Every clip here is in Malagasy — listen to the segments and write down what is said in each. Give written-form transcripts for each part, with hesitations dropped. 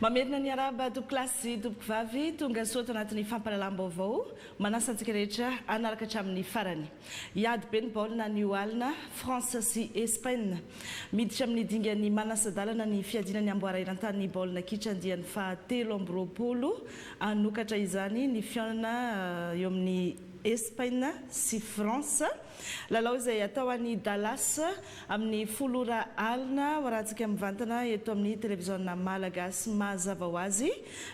Mamerina ny arahaba tompokolahy sy tompokovavy tonga soa ato anatin'ny fampahalalam-baovao. Manasa antsika rehetra hanaraka hatramin'ny farany. Hiady be ny baolina anio alina, France sy Espaina. Miditra amin'ny dingan'ny manasa-dalana ny fiadiana ny amboara eran-tany baolina kitra andiany faha 23. Hanokatra izany ny fihaonana eo amin'ny Espaina sy France. Lalao izay hatao any Dallas amin'ny 10 ora alina ho arahantsika mivantana eto amin'ny televiziona malagasy mazava ho azy.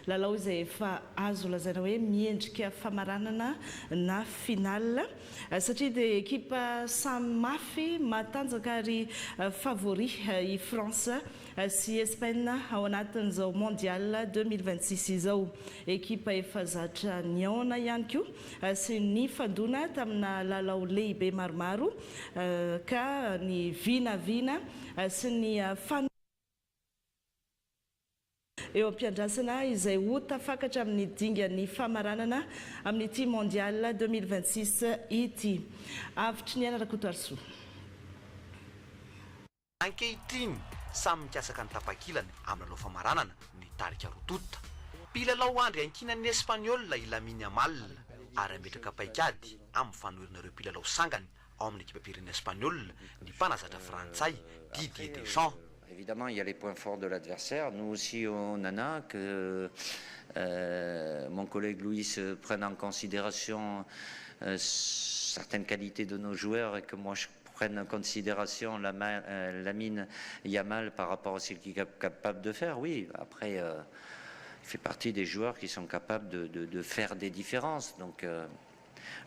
Lalao izay efa azo lazaina hoe miendrika famaranana na finale satria dia ekipa samy mafy, matanjaka ary favori i France sy Espaina ao anatin'izao Mondial 2026 izao. Ekipa efa zatra nihaona ihany koa sy nifandona tamina lalao lehibe maromaro ka ny vinavina sy ny Eo am-piandrasana izay ho tafakatra amin'ny dingan'ny famaranana amin'ity Mondial 2026 ity. Avotry ny aina Rakotoarisoa. Ankehitriny, samy mikatsaka ny tapakilany amin'ny lalao famaranana ny tarika roa tonta. Mpilalao andry iankinan'ny Espaniola i Lamine Yamal ary hametraka paikady amin'ny fanoherana ireo mpilalao sangany ao amin'ny ekipam-pirenena espaniola ny mpanazatra frantsay Didier Deschamps. Évidemment, il y a les points forts de l'adversaire. Nous aussi, on en a que mon collègue Luis prenne en considération certaines qualités de nos joueurs et que moi je prenne en considération la, Lamine Yamal par rapport à ce qu'il est capable de faire. Oui, après, il fait partie des joueurs qui sont capables de faire des différences. Donc,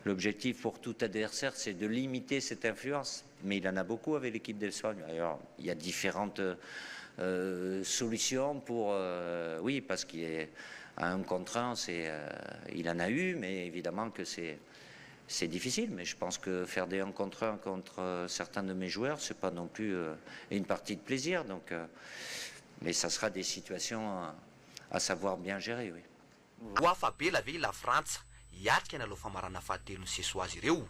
l'objectif pour tout adversaire, c'est de limiter cette influence. Mais il en a beaucoup avec l'équipe d'Espagne. Alors, il y a différentes solutions pour... oui, parce qu'il est à un contre un, il en a eu, mais évidemment que c'est difficile, mais je pense que faire des 1 contre 1 contre certains de mes joueurs, c'est pas non plus une partie de plaisir. Donc, mais ça sera des situations à savoir bien gérer, oui. Ho afa-bela ve la Frantsa hiatrika ny lalao famarana fahatelo ny seso azy ireo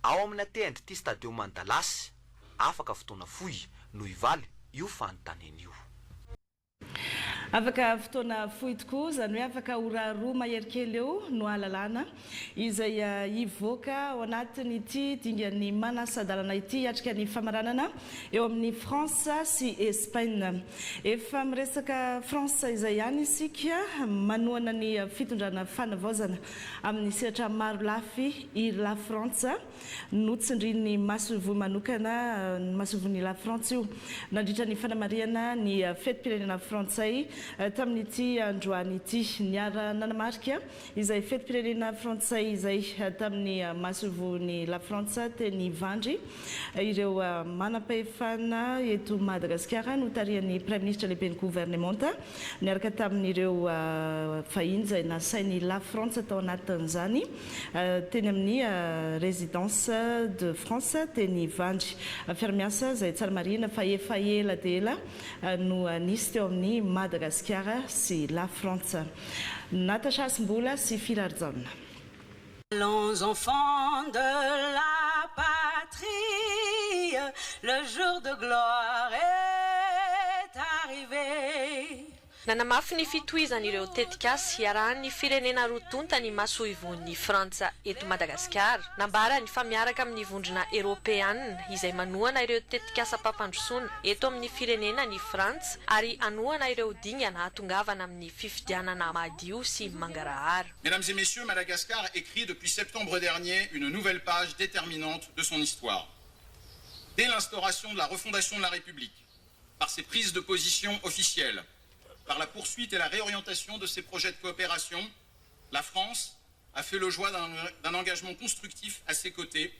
ao amin'ny AT&T Stadium any Dallas? Afaka fotoana fohy no hivaly io fanontaniana io. Afaka fotoana fohy tokoa, izany hoe afaka ora 2 mahery kely eo no ahalalana izay hivoaka ao anatin'ity dingan'ny manasa-dalana ity hiatrika ny famaranana eo amin'ny France sy Espaina. Efa miresaka France izay ihany isika, manohana ny fitondrana fanavaozana amin'ny sehatra maro lafy i La Frantsa. Notsindrin'ny masoivoho manokana ny masoivohon'i La Frantsa io nandritra ny fanamarihana ny fetim-pirenena frantsay tamin'ity androany ity. Niara-nanamarika izay fetim-pirenena frantsay izay tamin'ny masoivohon'i La Frantsa teny Ivandry ireo manam-pahefana eto Madagasikara notarihan'ny Praiminisitra lehiben'ny governemanta niaraka tamin'ireo vahiny izay nasain'i La Frantsa tao anatin'izany teny amin'ny Résidence de France teny Ivandry. Fiarahamiasa izay tsara marihina fa efa ela dia ela no nisy teo amin'i Madagasikara sy La Frantsa. Natacha Hasimbola sy Firarijaona. Allons enfants de la patrie, le jour de gloire est arrivé. Nanamafy ny fitohizan'ireo tetikasa iarahan'ny firenena roa tonta ny masoivohon'ny Frantsa eto Madagasikara. Nambarany fa miaraka amin'ny Vondrona Eoropeanina izay manohana ireo tetikasam-pampandrosoana eto amin'ny firenena ny Frantsa ary hanohana ireo dingana hahatongavana amin'ny fifidianana madio sy mangarahara. Mesdames et messieurs, Madagascar écrit depuis septembre dernier une nouvelle page déterminante de son histoire. Dès l'instauration de la refondation de la République, par ses prises de position officielles, par la poursuite et la réorientation de ses projets de coopération, la France a fait le choix d'un engagement constructif à ses côtés,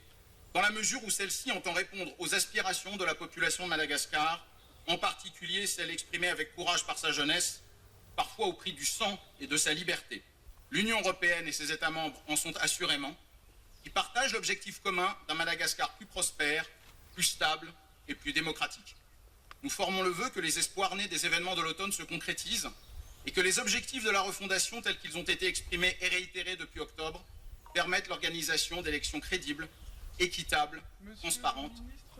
dans la mesure où celle-ci entend répondre aux aspirations de la population de Madagascar, en particulier celles exprimées avec courage par sa jeunesse, parfois au prix du sang et de sa liberté. L'Union européenne et ses États membres en sont assurément, qui partagent l'objectif commun d'un Madagascar plus prospère, plus stable et plus démocratique. Nous formons le vœu que les espoirs nés des événements de l'automne se concrétisent et que les objectifs de la refondation tels qu'ils ont été exprimés et réitérés depuis octobre permettent l'organisation d'élections crédibles, équitables, transparentes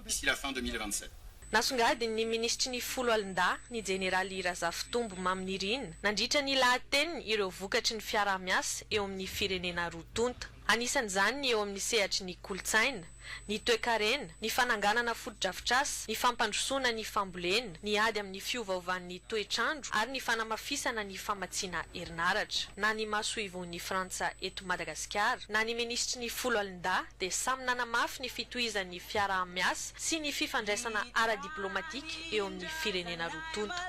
d'ici la fin 2027. Nasongadin'ny minisitry ny Foloalindahy, ny jeneraly Razafitombo Maminirina, nandritra ny lahateniny ireo vokatry ny fiaraha-miasa eo amin'ny firenena roa tonta. Anisan'izany ny eo amin'ny sehatry ny kolontsaina, ny toekarena, ny fananganana fotodrafitrasa, ny fampandrosoana ny fambolena, ny ady amin'ny fiovaovan'ny toetr'andro ary ny fanamafisana ny famatsiana herinaratra. Na ny masoivohon'i Frantsa eto Madagasikara na ny minisitry ny Foloalindahy dia samy nanamafy ny fitohizan'ny fiaraha-miasa sy ny fifandraisana ara-diplaomatika eo amin'ny firenena roa tonta.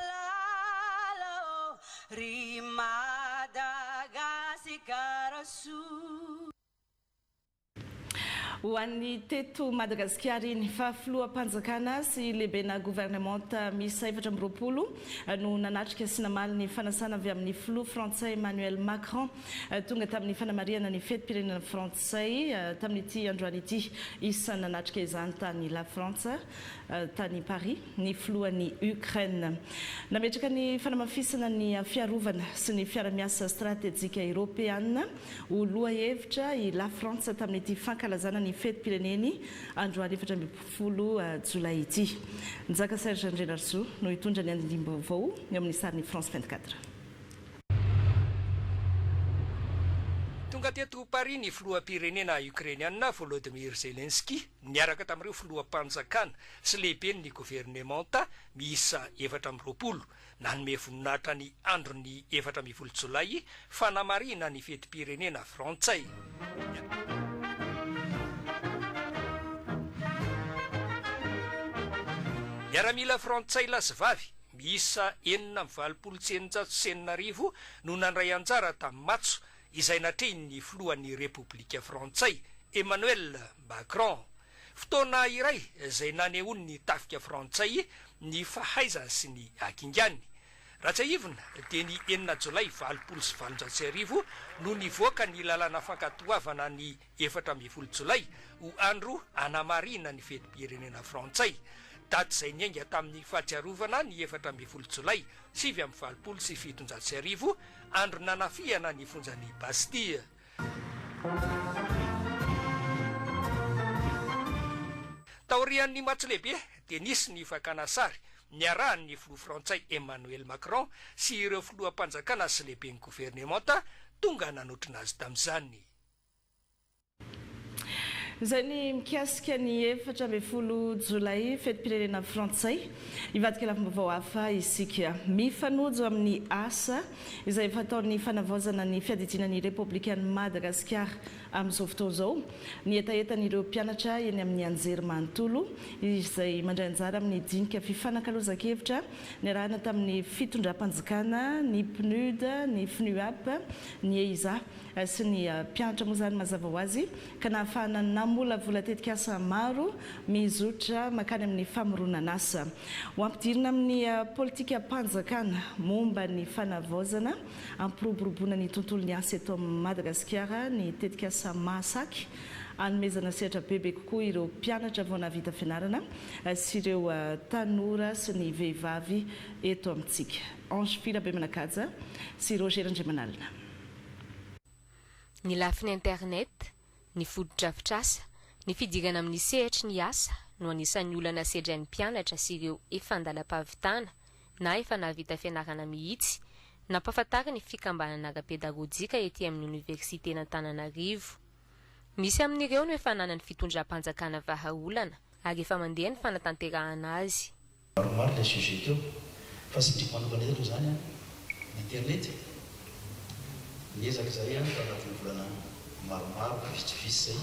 Ho an'ny teto Madagasikara iny fa filoham-panjakana sy lehibena governemanta miisa 24 no nanatrika sy namaly ny fanasana avy amin'ny filoha frantsay Emmanuel Macron tonga tamin'ny fanamarihana ny fetim-pirenena frantsay tamin'ity androany ity. Isan'ny nanatrika izany tany La Frantsa tany Paris ny filohan'i Ukraine. Nametraka ny fanamafisana ny fiarovana sy ny fiara-miasa stratejika eropeana ho lohahevitra i Lafrantsa tamin'ity fankalazana ny fetim-pireneny androany 14 jolay ity. Njaka Serge Andrianarisoa no hitondra ny andindim-baovao eo amin'ny sarin'ny France 24. Tonga teto Paris ny filoham-pirenena Ukrainiana Volodymyr Zelensky niaraka tamin'ireo filoham-panjakana sy lehiben'ny governemanta miisa 24, nanome voninahitra ny andron'ny 14 jolay fanamarihina ny fetim-pirenena frantsay. Miaramila frantsay lahy sy vavy miisa 686 no nandray anjara tamin'ny matso izay natrehin'ny filohan'ny Repoblika frantsay, Emmanuel Macron. Fotoana iray izay nanehoan'ny tafika frantsay ny fahaizany sy ny hakingany. Raha tsiahivina dia ny enina jolay 1880 no nivoaka ny lalàna fankatoavana ny 14 jolay ho andro hanamarihina ny fetim-pirenena frantsay, daty izay niainga tamin'ny fahatsiarovana ny 14 jolay 1789, andro nanafihana ny fonjan'i Bastille. Taorian'ny matso lehibe dia nisy ny fakana sary niarahan'ny filoha frantsay Emmanuel Macron sy ireo filoham-panjakana sy lehiben'ny governemanta tonga nanotrona azy tamin'izany. Izay ny mikasika ny 14 jolay, fetim-pirenena frantsay. Hivadika lafim-baovao hafa isika. Mifanojo amin'ny asa izay efa ataon'ny fanavaozana ny fiadidiana ny Repoblikan'i Madagasikara amin'izao fotoana izao ny hetahetan'ireo mpianatra eny amin'ny anjerimanontolo izay mandray anjara amin'ny dinika fifanakalozan-kevitra niarahana tamin'ny fitondram-panjakana, ny PNUD, ny FNUAP, ny EISA. sy ny mpianatra moa izany mazava ho azy ka nahafahana namolavola tetikasa maro mizotra mankany amin'ny famoronan'asa. Ho ampidirina amin'ny politikam-panjakana momba ny fanavaozana hampiroboroboana ny tontolon'ny asa eto Madagasikara ny tetikasa Mahasaky hanomezana sehatra bebe kokoa ireo mpianatra vao nahavita fianarana sy ireo tanora sy ny vehivavy eto amintsika. Ange Fila Bemanakaja sy Roger Randriamanalina. Ny lafiny internet, ny fotodrafitrasa, ny fidirana amin'ny sehatry ny asa no anisan'ny olana sedrain'ny mpianatra sy ireo efa an-dalam-pahavitana na efa nahavita fianarana mihitsy, nampahafantarin'ny fikambanana ara-pedagojika ety amin'ny oniversiten'Antananarivo. Misy amin'ireo no efa ananan'ny fitondram-panjakana vahaolana ary efa mandeha ny fanatanterahana azy. Maromaro ilay sujet teo fa tsindriko manokana eto aloha izany an, ny internet e! Niezaka izahay an tao anatin'ny volana maromaro vitsivitsy izay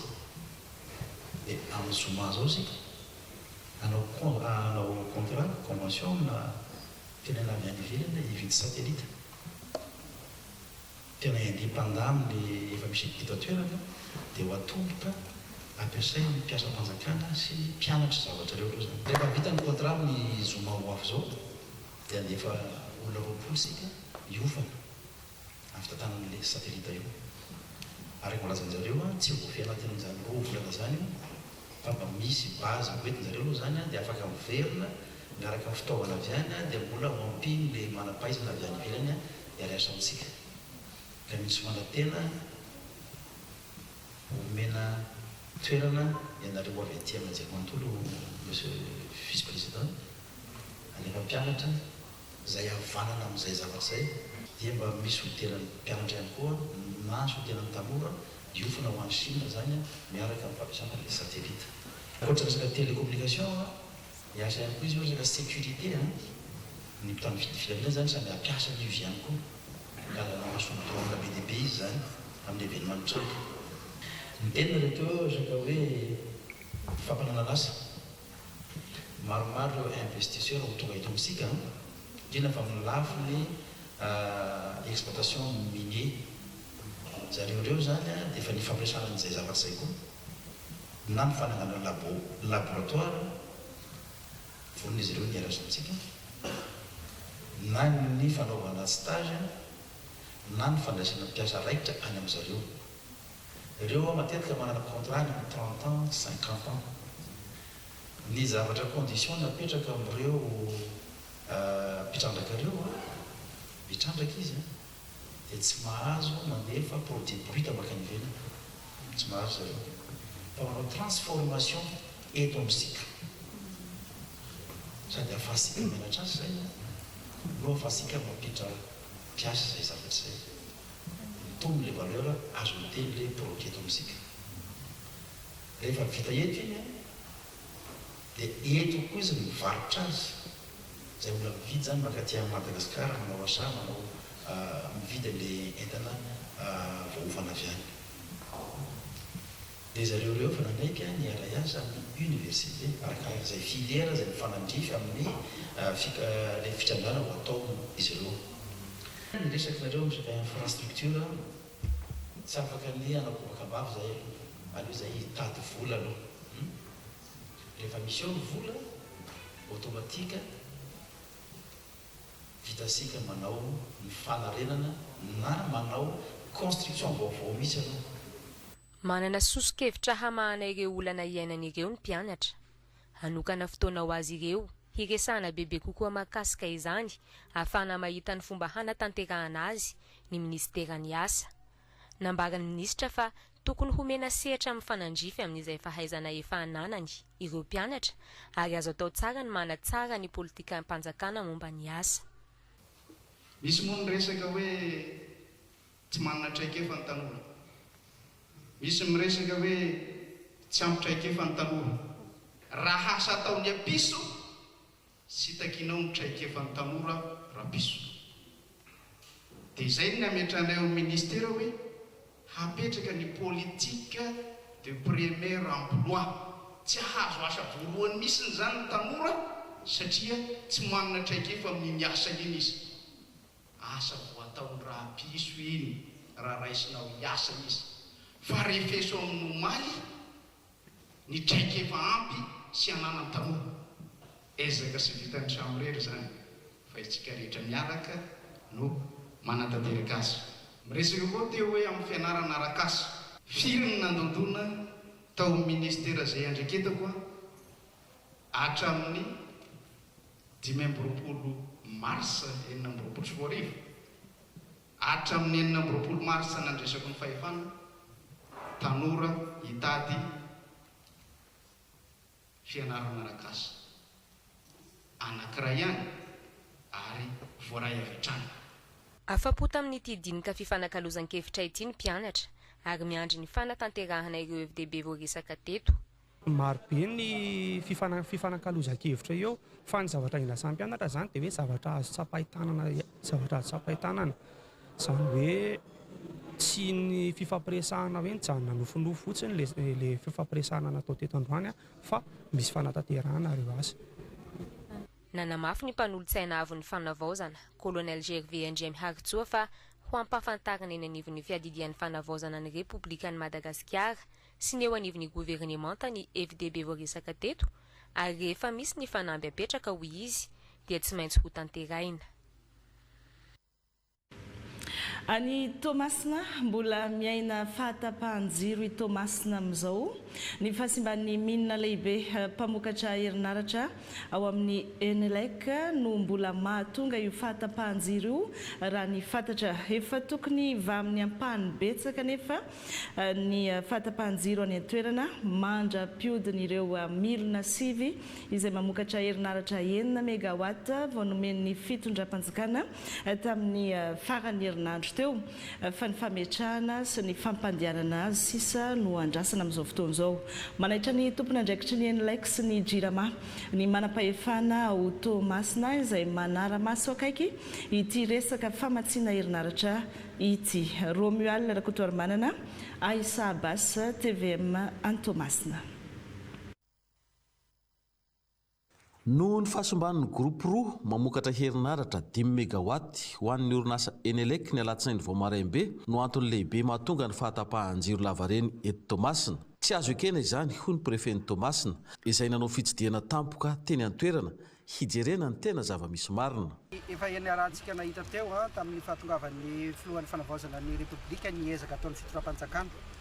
dia amin'ny zoma izao isika hanao hanao contrat, convention amina firenena avy any ivelany hividy satellite. Tena indépendant amin'ny efa misy eto an-toerana dia ho atomboka ampiasain'ny mpiasam-panjakana sy mpianatra zavatra ireo aloha izany. Rehefa vita ny contrat amin'ny zoma ho avy izao dia handefa olona 20 isika hiofana amin'ny fitantanana an'ilay satellite io. Araka ny voalazan-jareo tsy voafehy anatin'izany roa volana izany io fa mba misy base hoentin-jareo aloha izany dia afaka miverina miaraka amin'ny fitaovana avy any dia mbola ho ampian'ilay manam-pahaizana avy any ivelany hiara-hiasa amintsika. Ka misy manantena homena toerana ianareo avy aty amin'ny anjerimanontolo Monsieur Vice-Président. Alefa mpianatra izay havanana amin'izay zavatra izay dia mba misy solontenan'ny mpianatra ihany koa na solontenan'ny tanora hiofana ho any Chine izany miaraka amin'ny fampiasana ilay satellite. Ankoatra ny resaka télécommunication, hiasa ihany koa izy io resaka sécurité an, ny mpitandro filaminana izany samy hampiasa an'io ihany koa, hangalana maso drone be dia be izy izany amin'ny événement mitranga. Niteny nareo teo resaka hoe fampananan'asa. Maromaro ireo investisseurs ho tonga eto amintsika, indrindra fa amin'ny lafiny exploitation minier. Zareo ireo izany dia efa nifampiresahana an'izay zavatra izay koa, na ny fananganana labo, laboratoire, vonona izy ireo ny hiara-hiasa amintsika, na ny fanaovana stage, na ny fandraisana mpiasa raikitra any amin-dry zareo. Ireo matetika manana contrat any amin'ny 30 ans, 50 ans. Ny zavatra condition napetraka amin'ireo mpitrandraka ireo an, mitrandraka izy an, dia tsy mahazo mandefa produit brut mankany ivelany, tsy mahazo zareo, fa manao transformation eto amintsika. Sady ahafahantsika mianatra azy izay an, no ahafahantsika mampiditra mpiasa izay zavatra izay. Mitombo le valeur ajoutée le produit eto amintsika. Rehefa vita eto iny an, dia eto koa izy mivarotra azy. Izay olona mividy izany mankaty amin'i Madagasikara manao achat, manao mividy an'le entana voaofana avy any. Dia zareo ireo efa nanaiky ny hiara-hiasa amin'ny université arakaraka izay filière izay mifanandrify amin'ny ilay fitrandrahana ho ataon'izy ireo. Ny resakinareo amin'ny resaka infrastructure, tsy afaka ny hanao kobakabavy zahay aloha, aleo zahay hitady vola aloha hum. Rehefa misy eo ny vola, automatique vitantsika manao ny fanarenana na manao construction vaovao mihitsy aloha. Manana soso-kevitra hamahana ireo olana iainany ireo ny mpianatra. Hanokana fotoana ho azy ireo hiresahana bebe kokoa mahakasika izany ahafahana mahita ny fomba hanatanterahana azy ny minisiteran'ny Asa. Nambaran'ny minisitra fa tokony homena sehatra mifanandrify amin'izay fahaizana efa ananany ireo mpianatra ary azo atao tsara ny manatsara ny politikam-panjakana momba ny asa. Misy moa ny resaka hoe Tsy manana traikefa ny tanora. Misy miresaka hoe tsy ampy traikefa ny tanora. Raha asa ataon'ny apiso, tsy takianao ny traikefan'ny tanora rapiso. Dia izay no nametranay ao amin'ny ministera hoe hapetraka ny politique de premier emploi. Tsy hahazo asa voalohany mihitsiny izany ny tanora satria tsy manana traikefa amin'iny asa iny izy. Asa voataon'ny rahapiso iny raha raisinao hiasa izy fa refeso amin'ny omaly ny traikefa ampy sy ananan'ny tanora. Ezaka sy vitan'ny samirery izany fa isika rehetra miaraka no manatanteraka azy. Miresaka koa teo hoe amin'ny fianarana arak'asa. Firy ny nandondona tao amin'ny ministera izay iandreketako hatramin'ny 25 marsa 2026, hatramin'ny 26 marsa nandresako ny fahefana, tanora hitady fianarana arak'asa anankiray ihany ary voaray avy hatrany. Afa-po tamin'ity dinika fifanakalozan-kevitra ity ny mpianatra ary miandry ny fanatanterahana ireo hevi-dehibe voaresaka teto. Maro be ny fifanakalozan-kevitra eo fa ny zavatra endrasan'ny mpianatra izany dia hoe zavatra azo tsapain-tanana zavatra azo tsapain-tanana. Izany hoe tsy ny fifampiresahana hoe nijanona nofinofy fotsiny ilay fifampiresahana natao teto androany fa misy fanatanterahana ireo asa. Nanamafy ny mpanolotsaina avon'ny fanavaozana, Colonel Gervais Andriamiharitsoa fa ho ampahafantarina eny anivon'ny fiadidian'ny fanavaozana ny Repoblikan'i Madagasikara sy ny eo anivon'ny governemanta ny hevi-dehibe voaresaka teto ary rehefa misy ny fanamby apetraka hoy izy dia tsy maintsy hotanterahina. Any Toamasina, mbola miaina fahatapahan-jiro i Toamasina amin'izao. Ny fahasimban'ny milina lehibe mpamokatra herinaratra ao amin'ny Enelec no mbola mahatonga io fahatapahan-jiro io raha ny fantatra. Efa tokony hivaha amin'ny ampahany betsaka anefa ny fahatapahan-jiro any an-toerana mandra-pihodin'ireo milina sivy izay mamokatra herinaratra enina megawatt vao nomen'ny fitondram-panjakana tamin'ny faran'ny herinandro teo fa ny fametrahana sy ny fampandehanana azy sisa no andrasana amin'izao fotoana izao. Manaitra ny tompon'andraikitry ny Enelec sy ny Jirama ny manam-pahefana ao Toamasina izay manara-maso akaiky ity resaka famatsiana herinaratra ity. Romuald Rakotoarimanana, Aïssa Abbas, tvm any Toamasina. Noho ny fahasimban'ny groupe roa mamokatra herinaratra dimy megawatt ho an'ny orinasa Enelec ny alatsinainy vao maraim-be no antony lehibe mahatonga ny fahatapahan-jiro lavareny eto Toamasina. Tsy azo ekena izany, hoy ny prefen'i Toamasina, izay nanao fitsidihana tampoka teny an-toerana hijerena ny tena zava-misy marina. Efa niarahantsika nahita teo tamin'ny fahatongavan'ny filohan'ny fanavaozana ny Repoblika ny ezaka ataon'ny fitondram-panjakana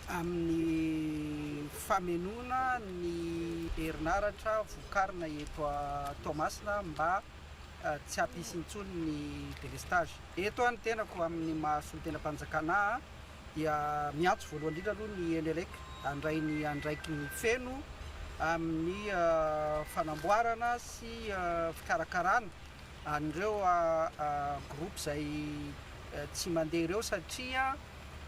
amin'ny famenoana ny herinaratra vokarina eto Toamasina mba tsy hampisy intsony ny délestage. Eto ny tenako amin'ny maha solontenam-panjakana ahy dia miantso voalohany indrindra aloha ny Enelec handray ny andraikiny feno amin'ny fanamboarana sy fikarakarana an'ireo groupe izay tsy mandeha ireo satria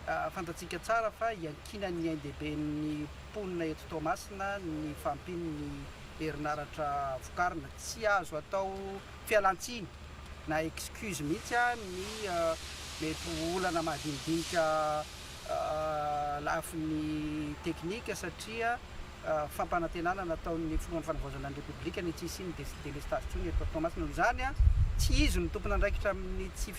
Fantatsika tsara fa iankinan'ny ain-dehiben'ny mponina eto Toamasina ny fahampian'ny herinaratra vokarina. Tsy azo atao fialantsiny na excuse mihitsy ny mety ho olana madinidinika lafiny teknika satria fampanantenana nataon'ny filohan'ny fanavaozana ny Repoblika ny tsy hisian'ny delestazy intsony eto Toamasina. Noho izany, tsy izy no tompon'andraikitra amin'ny tsy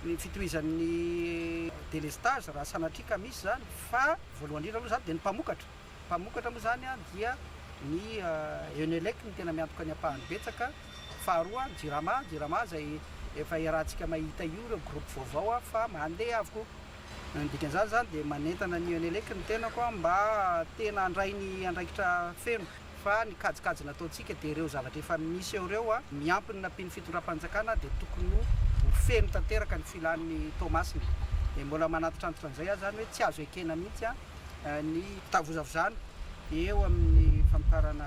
ny fitohizan'ny délestage raha sanatria ka misy izany fa voalohany indrindra aloha izany dia ny mpamokatra, mpamokatra moa izany dia ny Enelec no tena miantoka ny ampahany betsaka, faharoa ny Jirama, Jirama izay efa iarahantsika mahita io ireo groupe vaovao fa mandeha avokoa. Ny dikan'izany izany dia manentana ny Enelec ny tenako mba tena handray ny andraikitra feno. Fa ny kajikajy nataontsika dia ireo zavatra efa misy eo ireo miampy ny nampian'ny fitondram-panjakana dia tokony ho feno tanteraka ny filan'i Toamasina. Dia mbola manatitrantitra an'izay aho izany hoe tsy azo ekena mihitsy ny fitavozavozana eo amin'ny famokarana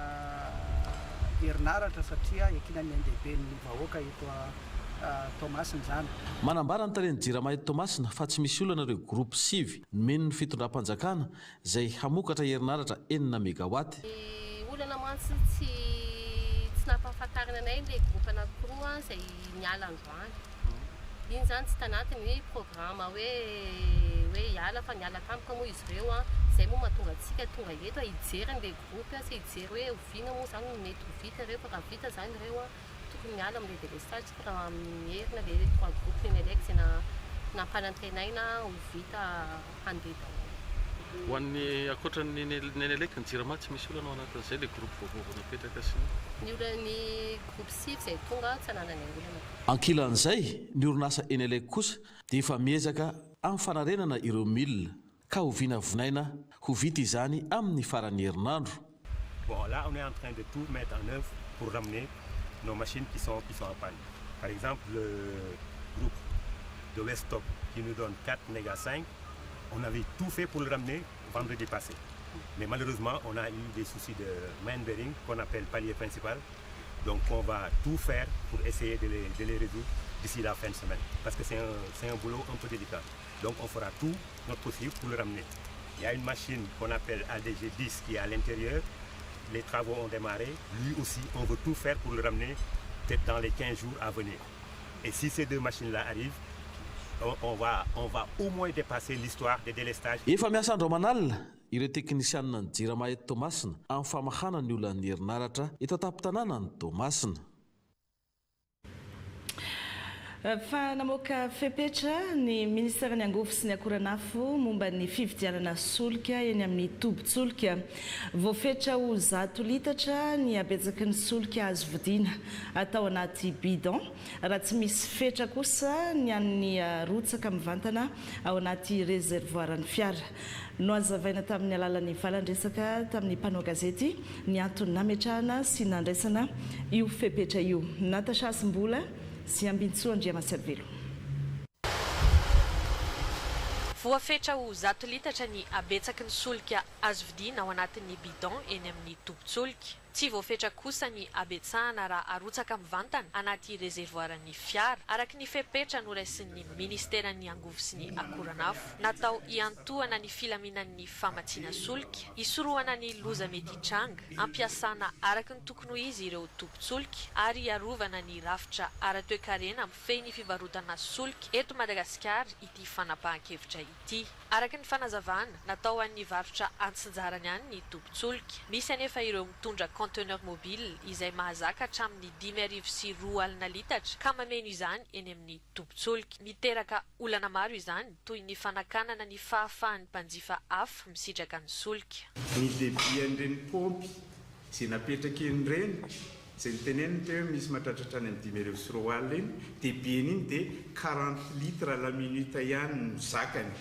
herinaratra satria ekinan'ny ain-dehiben'ny vahoaka eto Toamasina izany. Manambara ny talen'ny Jirama eto Toamasina fa tsy misy olana ireo groupe sivy nomen'ny fitondram-panjakana izay hamokatra herinaratra enina megawatt. Ny olana mantsy tsy tsy nampahafantarina anay ilay groupe anankiroa izay niala androany. Iny izany tsy tanatin'ny programme hoe hoe hiala fa niala tampoka moa izy ireo an. Izay moa mahatonga antsika tonga eto hijery an'ilay groupe sy hijery hoe oviana moa izany no mety ho vita ireo fa raha vita izany ireo an, Tokony miala amin'ilay délestage tsika raha miherina ilay trois groupes Enelec izay nampanantenaina ho vita handeha daholo. Ho an'ny ankoatra ny Enelec, ny Jirama tsy misy olana ao anatin'izay ilay groupe vaovao vao napetraka sy ny. Ny olana ny groupe sivy izay tonga tsy anananay olana. Ankilan'izay, ny orinasa Enelec kosa dia efa miezaka amin'ny fanarenana ireo milina ka ho vinavinaina ho vita izany amin'ny faran'ny herinandro. Bon là on est en train de tout mettre en œuvre pour ramener nos machines qui sont qui sont en panne. Par exemple le groupe de Westop qui nous donne 4 méga 5, on avait tout fait pour le ramener vendredi passé. Mais malheureusement, on a eu des soucis de main bearing qu'on appelle palier principal. Donc on va tout faire pour essayer de les, de les résoudre d'ici la fin de semaine. Parce que c'est un, un boulot un peu délicat. Donc on fera tout notre possible pour le ramener. Il y a une machine qu'on appelle ADG 10 qui est à l'intérieur. Les travaux ont démarré. Lui aussi, on veut tout faire pour le ramener peut-être dans les 15 jours à venir. Et si ces deux machines-là arrivent, on, on, va, on va au moins dépasser l'histoire des délestages. Efa miasa andro aman'alina ireo teknisianina ny Jirama eto Toamasina amin'ny famahana ny olan'ny herinaratra eto an-tampon-tanànan'i Toamasina. Fa namoaka fepetra ny Ministeran'ny Angovo sy ny Akoranafo momba ny fividianana solika eny amin'ny tobin-tsolika. Voafetra ho 100 litatra ny habetsaky ny solika azo vidiana atao anaty bidon, raha tsy misy fetra kosa ny an'ny rotsaka mivantana ao anaty réservoir-n'ny fiara. Nohazavaina tamin'ny alalan'ny valan-dresaka tamin'ny mpanao gazety ny antony nametrahana sy nandraisana io fepetra io. Natacha Hasimbola. sy Ambintsoa Andriamasarivelo. Voafetra ho 100 litatra ny habetsaky ny solika azo vidiana ao anatin'ny bidon eny amin'ny tobin-tsolika. Tsy voafetra kosa ny habetsahana raha arotsaka mivantana anaty rezervoaran'ny fiara, araka ny fepetra noraisin'ny minisiteran'ny Angovo sy ny Akoranafo. Natao hiantohana ny filaminan'ny famatsiana solika, hisorohana ny loza mety hitranga, hampiasana araka ny tokony ho izy ireo tobin-tsolika ary hiarovana ny rafitra ara-toekarena mifehy ny fivarotana solika eto Madagasikara ity fanapahan-kevitra ity. Araka ny fanazavana, natao ho an'ny varotra antsinjarany ihany ny tobin-tsolika. Misy anefa ireo mitondra conteneur mobile izay mahazaka hatramin'ny 2005 litatra ka mameno izany eny amin'ny tobin-tsolika. Miteraka olana maro izany toy ny fanakanana ny fahafahan'ny mpanjifa hafa misitraka ny solika. Ny débit an'ireny paompy Izay napetraka eny ireny, izay noteneniny teo hoe misy mahatratra hatrany amin'ny 2005 iny, débit-ny iny dia 40 litres la minute ihany no zakany.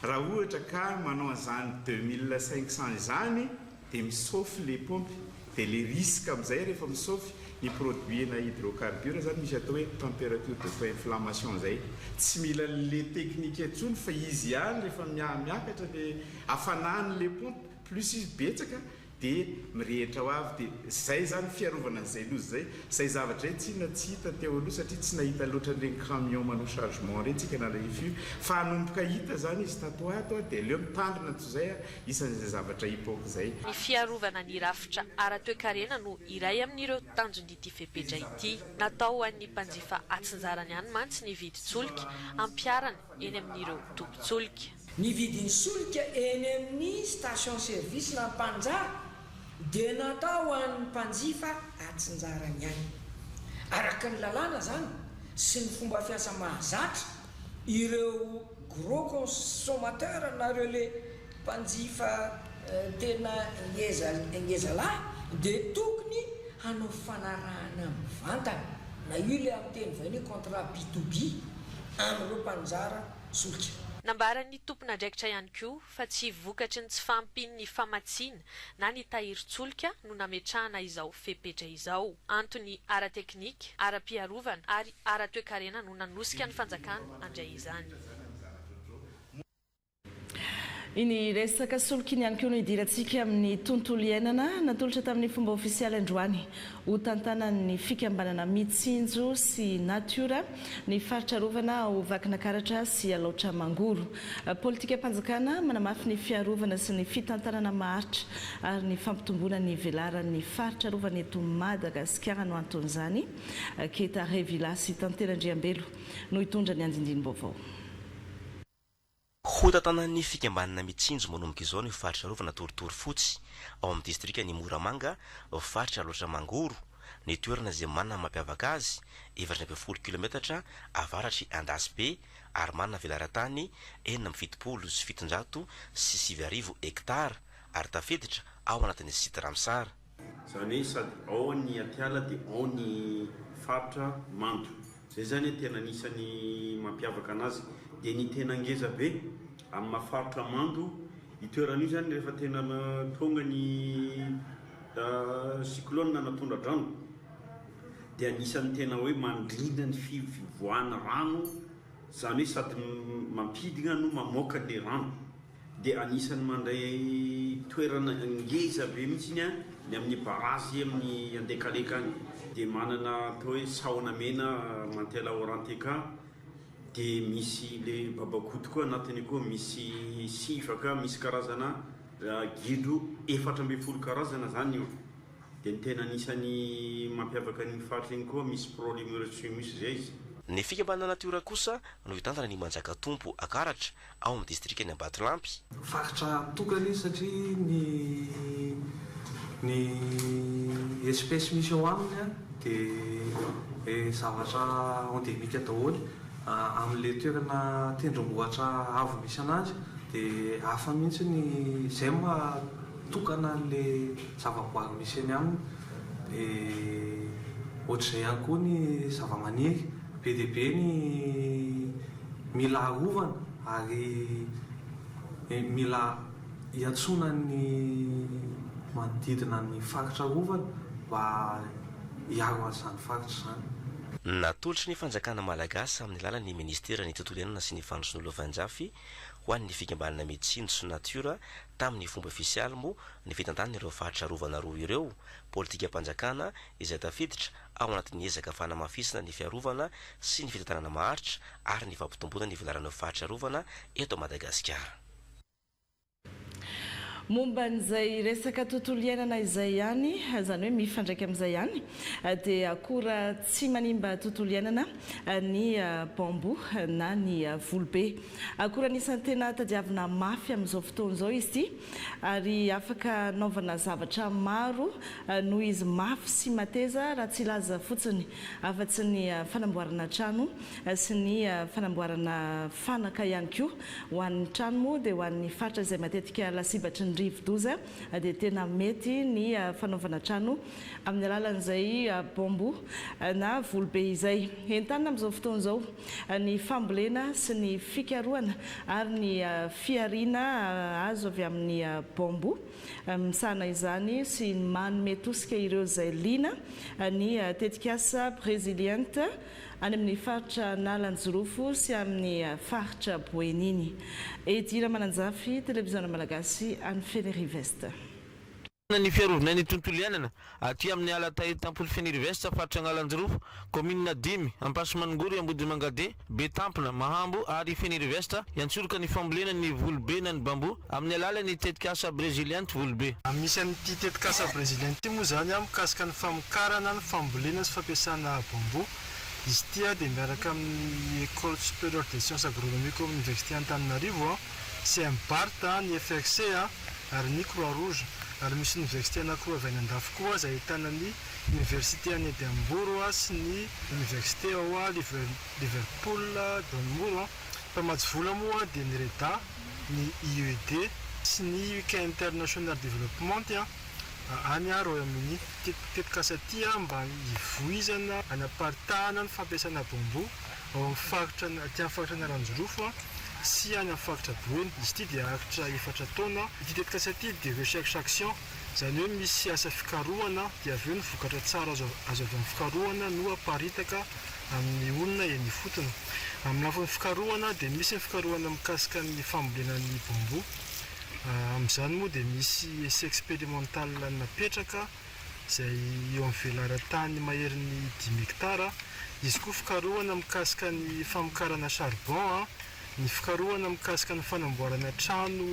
Raha ohatra ka manao an'izany 2500 izany dia misaofy ilay paompy, dia ilay risque amin'izay rehefa misaofy ny produit-na hydrocarbure izany misy atao hoe température de pré-inflammation izay. Tsy mila an'ilay technique intsony fa izy ihany rehefa miha-miakatra ilay hafanan'ilay paompy plus izy betsaka dia mirehitra ho avy dia zay zany fiarovana an'izay loza zay, zay zavatra zay tsinona tsy hita teo aloha satria tsy nahita loatra an'ireny camion manao chargement ireny tsika na le fût fa hanomboka hita zany izy tato ho ato dia aleo mitandrina toy izay isan'izay zavatra hipoaka izay. Ny fiarovana ny rafitra ara-toekarena no iray amin'ireo tanjon'ity fepetra ity. Natao ho an'ny mpanjifa atsinjarany ihany mantsy ny vidin-tsolika ampiharana eny amin'ireo tobin-tsolika. Ny vidin'ny solika eny amin'ny station service na mpanjara dia natao ho an'ny mpanjifa atsinjarany ihany. Araka ny lalàna izany sy ny fomba fiasa mahazatra, ireo gros consommateurs na ireo le mpanjifa tena ngeza ngeza lahy dia tokony hanao fanarahana mivantana na io ilay amin'ny teny vahiny hoe contrat B to B amin'ireo mpanjara solika. Nambaran'ny tompon'andraikitra ihany koa fa tsy vokatry ny tsy fahampian'ny famatsiana na ny tahirin-tsolika no nametrahana izao fepetra izao. Antony ara-teknika, ara-piarovana ary ara-toekarena no nanosika ny fanjakana handray izany. Iny resaka solika iny ihany koa no hidirantsika amin'ny tontolo iainana. Natolotra tamin'ny fomba ofisialy androany ho tantanan'ny fikambanana Mitsinjo sy Natiora ny faritra arovana ao Vakinakaratra sy Alaotra Mangoro. Politikam-panjakana manamafy ny fiarovana sy ny fitantanana maharitra ary ny fampitomboana ny velaran'ny faritra arovana eto Madagasikara no anton'izany. Keta Revilla sy Tantely Andriambelo no hitondra ny andindinim-baovao. Hotantanan'ny fikambanana Mitsinjo manomboka izao ny faritra arovana Torotoro Fotsy, ao amin'ny distrikan'i Moramanga, faritra Alaotra Mangoro, ny toerana izay manana ny mampiavaka azy, 14 kilometatra avaratr'i Andasibe ary manana velaran-tany 1776 hektara ary tafiditra ao anatin'ny site Ramsar. Izany hoe sady ao ny atiala dia ao ny faritra mando. Izay izany tena anisan'ny mampiavaka anazy. Dia ny tena ngeza be amin'ny maha faritra mando io toerana io izany rehefa tena tonga ny cyclone na tondra-drano dia anisan'ny tena hoe mandrindra ny fivoahan'ny rano, izany hoe sady mampidigna no mamoaka ny rano. Dia anisan'ny mandray toerana ngeza be mihitsy ny ny amin'ny barazy amin'ny Andekaleka any. Dia manana atao hoe sahona mena Mantella aurantiaca, dia misy le babakoto koa anatiny koa, misy sifaka, misy karazana gidro 14 karazana zany io. Dia ny tena anisan'ny mampiavaka an'iny faritra iny koa misy Prolemurus humus izay izy. Ny fikambanana Natiora kosa no hitantana ny Manjakatompo Akaratra ao amin'ny distrikan'i Ambatolampy. Faritra tokana izy satria ny Ny espèce misy ao aminy dia zavatra endémique daholo. Amin'ilay toerana tendrombohitra avo misy anazy dia hafa mihitsy ny, izay no maha tokana an'ilay zavaboary misy eny aminy. Dia ohatr'izay ihany koa ny zavamaniry, be dia be ny mila arovana ary mila iantsoana ny manodidina ny faritra arovana mba hiaro an'izany faritra izany. Natolotry ny fanjakana malagasy amin'ny alalan'ny minisiteran'ny Tontolo iainana sy ny Fandrosoana Lovanjafy ho an'ny fikambanana Mitsinjo Natiora tamin'ny fomba ofisialy moa ny fitantanana ireo faritra arovana roa ireo, politikam-panjakana izay tafiditra ao anatin'ny ezaka fanamafisana ny fiarovana sy ny fitantanana maharitra ary ny fampitomboana ny velaran'ireo faritra arovana eto Madagasikara. Momba an'izay resaka tontolo iainana izay ihany, izany hoe mifandraika amin'izay ihany, dia akora tsy manimba tontolo iainana ny bambou na ny volobe. Akora anisan'ny tena tadiavina mafy amin'izao fotoana izao izy ity ary afaka anaovana zavatra maro noho izy mafy sy mateza raha tsy hilaza fotsiny afa-tsy ny fanamboarana trano sy ny fanamboarana fanaka ihany koa. Ho an'ny trano moa dia ho an'ny faritra izay matetika lasibatry ny rivo-doza dia tena mety ny fanaovana trano amin'ny alalan'izay bambou na volobe izay. Entanina amin'izao fotoana izao ny fambolena sy ny fikarohana ary ny fihariana azo avy amin'ny bambou. Misahana izany sy manome tosika ireo izay liana ny tetikasa Brésilient. Any amin'ny faritra Analanjirofo sy amin'ny faritra Boeny iny. Eddy Ramananjafy, Televiziona Malagasy, any Fenerive-Est. Ny fiarovana ny tontolo iainana aty amin'ny ala Tahiry-Tampolo Fenerive-Est, faritra Analanjirofo, kaominina dimy, Ampasimanongory, Ambodimangade, Betampona, Mahambo ary Fenerive-Est, hiantsoroka ny fambolena ny volobe na ny bambou amin'ny alalan'ny tetikasa Brésilient Volobe. Misy an'ity tetikasa Brésilien ity moa izany mikasika ny famokarana, ny fambolena sy fampiasana bambou. Izy ity dia miaraka amin'ny Ecole Supérieure des Sciences Agronomiques ao amin'ny Université Antananarivo, CMBART, ny FRC ary ny Croix Rouge. Ary misy Université anankiroa avy any andafy koa izay ahitana ny Université any Edimbourg sy ny Université ao Liverpool, Dunmoor. Mpamatsy vola moa dia ny REDA, ny IED sy ny UK International Development any Royaume-Uni. Ity tetikasa ity mba hivoizana hanaparitahana ny fampiasana bambou ao amin'ny faritra aty amin'ny faritra Analanjirofo sy any amin'ny faritra Boeny. Izy ity dia haharitra efatra taona. Ity tetikasa ity dia recherche action, izany hoe misy asa fikarohana dia avy eo ny vokatra tsara azo azo avy amin'ny fikarohana no aparitaka amin'ny olona eny ifotony. Amin'ny lafiny fikarohana dia misy ny fikarohana mikasika ny fambolena ny bambou. Amin'izany moa dia misy essai expérimental napetraka izay eo amin'ny velaran-tany maherin'ny dimy hektara. Hisy koa fikarohana mikasika ny famokarana charbon, ny fikarohana mikasika ny fanamboarana trano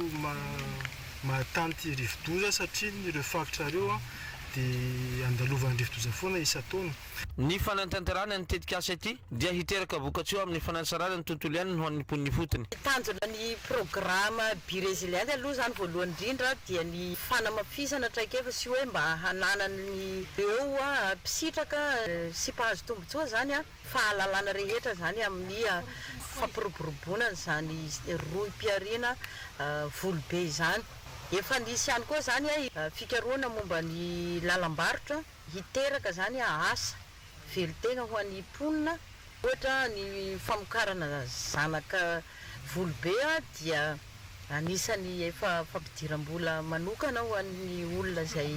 mahatanty rivodoza satria ireo faritra ireo dia andalovan'ny rivodoza foana isan-taona. Ny fanatanterahana ny tetikasa ity dia hiteraka vokatsoa amin'ny fanatsarana ny tontolo iainana ho an'ny mponina ifotony. Tanjona ny programa Be Resilient aloha izany voalohany indrindra dia ny fanamafisana traikefa sy hoe mba hananan'ireo mpisitraka sy mpahazo tombontsoa izany fahalalana rehetra izany amin'ny fampiroboroboana an'izany rohim-pihariana volobe izany. Efa nisy ihany koa izany fikarohana momba ny lalam-barotra. Hiteraka izany asa velon-tena ho an'ny mponina. Ohatra, ny famokarana zanaka volobe dia anisan'ny efa fampidiram-bola manokana ho an'ny olona izay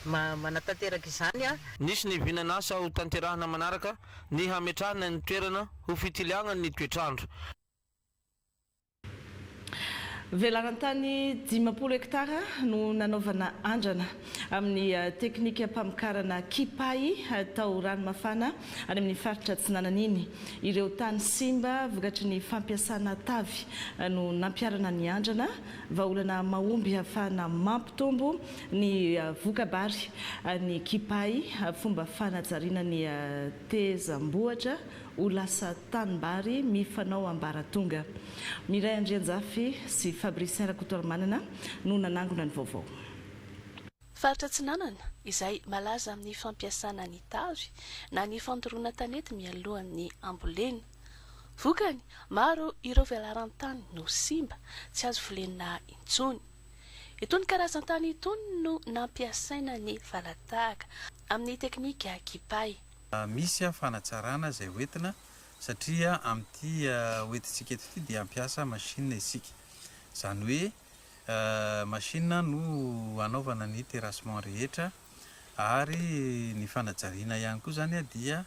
manatanteraka izany. Nisy ny vinan'asa ho tanterahina manaraka ny hametrahana ny toerana ho fitiliagna ny toetr'andro. Velaran-tany 50 hektara no nanaovana andrana amin'ny teknikam-pamokarana kipay tao Ranomafana any amin'ny faritra Atsinanana iny. Ireo tany simba vokatry ny fampiasana tavy no nampiharana ny andrana, vahaolana mahomby hahafahana mampitombo ny voka-bary ny kipay, fomba fanajariana ny tezam-bohatra. ho lasa tanimbary mifanao ambaratonga. Mireille Andrianjafy sy Fabricien Rakotoarimanana no nanangona ny vaovao. Faritra Atsinanana, izay malaza amin'ny fampiasana ny tavy na ny fandoroana tanety mialohan'ny hambolena. Vokany, maro ireo velaran-tany no simba, tsy azo volena intsony. Itony karazan-tany itony no nampiasaina ny falatahaka amin'ny teknika kipay. Misy fanatsarana izay hoentina satria amin'ity hoentintsika eto ity dia hampiasa machine isika. Izany hoe machine no hanaovana ny terrassement rehetra ary ny fanajariana ihany koa izany dia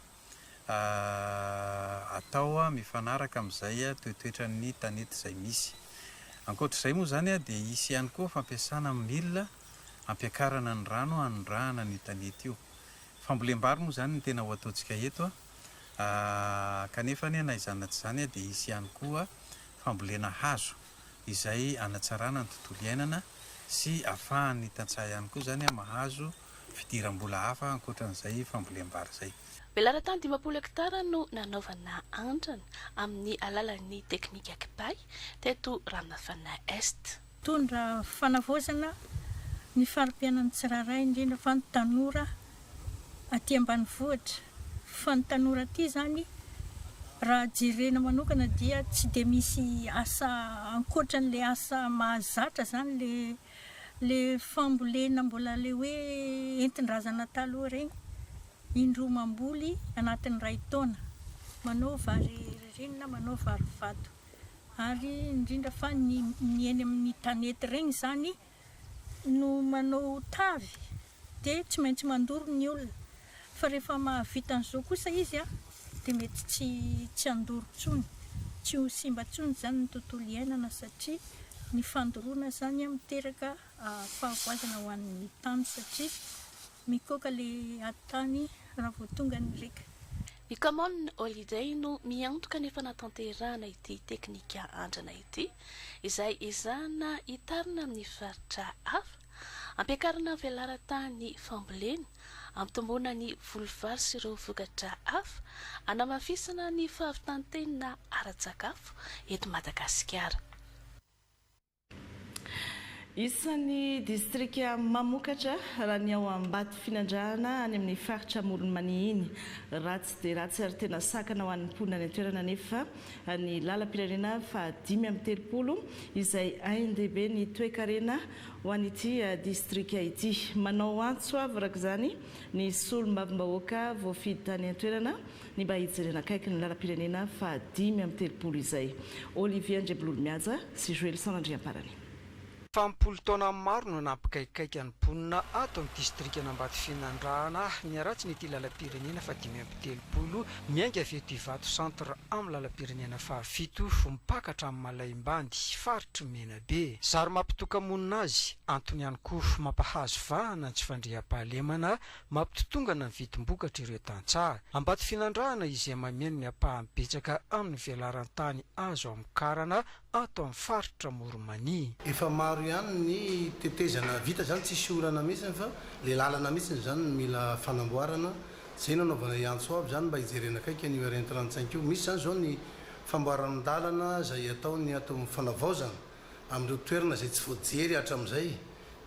atao mifanaraka amin'izay toetoetran'ny tanety izay misy. Ankoatr'izay moa izany dia hisy ihany koa fampiasana milina hampiakarana ny rano hanondrahana an'io tanety io. Fambolem-bary moa izany no tena ho ataontsika eto kanefa anie na izany na tsy izany dia hisy ihany koa fambolena hazo izay hanatsarana ny tontolo iainana sy afahan'ny tantsaha ihany koa izany mahazo fidiram-bola hafa ankoatran'izay fambolem-bary izay. Velaran-tany 50 hektara no nanaovana andrana amin'ny alalan'ny teknika kipay teto Ranomafana Est. Mitondra fanavaozana ny fari-piainan'ny tsirairay, indrindra fa ny tanora aty ambanivohitra. Fa ny tanora aty izany raha jerena manokana dia tsy dia misy asa ankoatran'ilay asa mahazatra izany ilay ilay fambolena mbola ilay hoe entin-drazana taloha ireny. Indroa mamboly anatin'ny iray taona, manao vary ririnina, manao vary vato. Ary indrindra fa ny ny eny amin'ny tanety ireny izany no manao tavy dia tsy maintsy mandoro ny olona. Fa rehefa mahavita an'izao kosa izy an, dia mety tsy tsy handoro intsony, tsy ho simba intsony izany ny tontolo iainana satria ny fandoroana izany an miteraka fahavoazana ho an'ny tany satria Mikoaka le ady tany raha vao tonga ny riaka. Ny Common Holiday no miantoka ny fanatanterahana ity teknika andrana ity, izay ezahana hitarina amin'ny faritra hafa, hampiakarana ny velaran-tany fambolena, hampitomboana ny voly vary sy ireo vokatra hafa, hanamafisana ny fahavitan-tena ara-tsakafo eto Madagasikara. Isan'ny distrika mamokatra raha ny ao Ambatofinandrahana any amin'ny faritra Amoron'i Mania iny. Ratsy dia ratsy ary tena sakana ho an'ny mponina any an-toerana anefa ny lalam-pirenena faha 35 izay ain-dehibe ny toekarena ho an'ity distrika ity. Manao antso avo araka izany ny solombavambahoaka voafidy tany an-toerana ny mba hijerena akaiky ny lalam-pirenena faha 35 izay. Olivier Andriambololimihaja sy Joelson Andriamparany. Efa am-polo taona maro no nampikaikaika ny mponina ato amin'ny distrikan'Ambatofinandrahana ny haratsiny ity lalam-pirenena faha 35 miainga avy eto Ivato Centre amin'ny lalam-pirenena fahafito mipaka hatramin'ny Malaimbandy, faritr'i Menabe. Zary mampitoka-monina azy, antony ihany koa mampahazo vahana ny tsy fandriampahalemana Mampitotongana ny vidim-bokatra ireo tantsaha. Ambatofinandrahana izay mameno ny ampahany betsaka amin'ny velaran-tany azo amokarana ato amin'ny faritra Amoron'i-Mania. Efa maro ihany ny tetezana vita zany tsisy olana mihitsiny fa le lalana mihitsiny zany no mila fanamboarana, zay no anaovana hiantso avo zany mba hijerena akaiky an'io RN 35 io, misy zany zao ny famboaran-dalana zay ataony ato amin'ny fanavaozana amin'ireo toerana izay tsy voajery hatramin'izay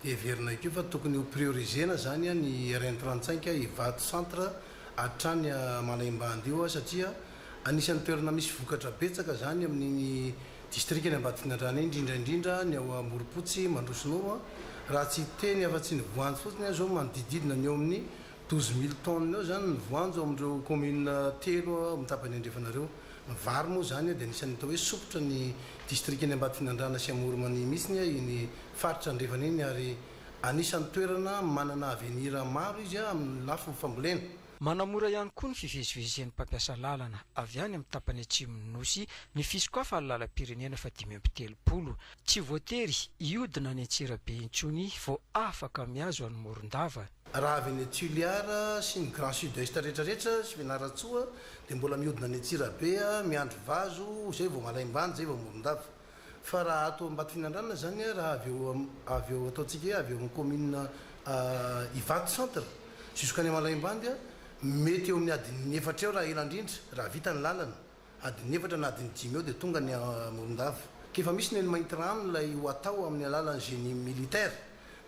dia heverina koa fa tokony ho prioriser-na izany ny RN 35 Ivato centre hatrany Malaimbandy io satria anisan'ny toerana misy vokatra betsaka izany amin'iny distrikan'i Ambatofinandrahana iny indrindra indrindra ny ao Amborompotsy Mandrosonoro raha tsy hiteny afa-tsy ny voanjo fotsiny aho izao manodididina ny eo amin'ny 12 mille tonnes eo izany ny voanjo amin'ireo commune telo amin'ny tapany andrefana ireo. Ny vary moa izany dia anisan'ny atao hoe sompitra ny distrikan'i Ambatofinandrahana sy Amoron'i mihitsy iny faritra andrefana iny ary anisan'ny toerana manana avenir maro izy amin'ny lafiny fambolena. Manamora ihany koa ny fivezivezen'ny mpampiasa lalana avy any amin'ny tapany atsimon'ny Nosy ny fisokafan'ny lalam-pirenena faha 35. Tsy voatery hiodina any Antsirabe intsony vao afaka mihazo an'i Morondava. Raha avy any Tuliar sy ny Grand Sud Est rehetra rehetra sy Fianarantsoa dia mbola mihodina any Antsirabe, miandry vazo, zay vao Malaimbandy, zay vao Morondava. Fa raha ato Ambatofinandrahana zany raha avy eo avy eo ataontsika hoe avy eo amin'ny commune Ivato centre jusqu'any Malaimbandy mety eo amin'ny adin'ny efatra eo raha ela indrindra raha vita ny lalana. Adin'ny efatra na adin'ny dimy eo dia tonga ny Morondava. Ka efa misy ny eny Maintirano ilay ho atao amin'ny alalan'ny génie militaire.